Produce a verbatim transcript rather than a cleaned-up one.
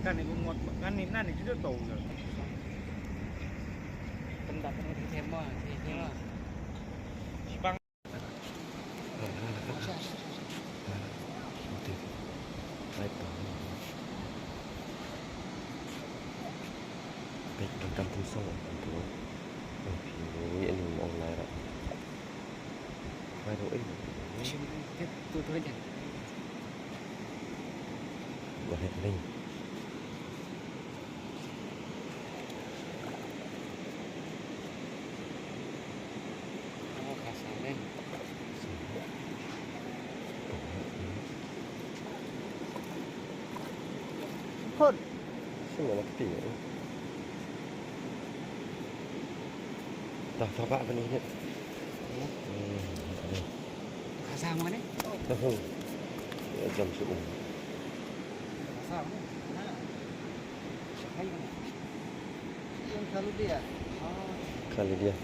Kan ni ngot kan ni nan ni tu tu. Pendap ni kita mau, kita mau. Shibang. Peit, donkam pynshong tu. Oh, phi ïohi, ani ong lai ra. Lai ra, eh. Tu tu aja. Wah, ni. Hot. Sima na keti. Dah tabak apa ni? Hmm. Kasar mana? Tahu. Ya, jam subuh. Kasar mana? Nah. Yang kalau dia. Oh. Kali dia.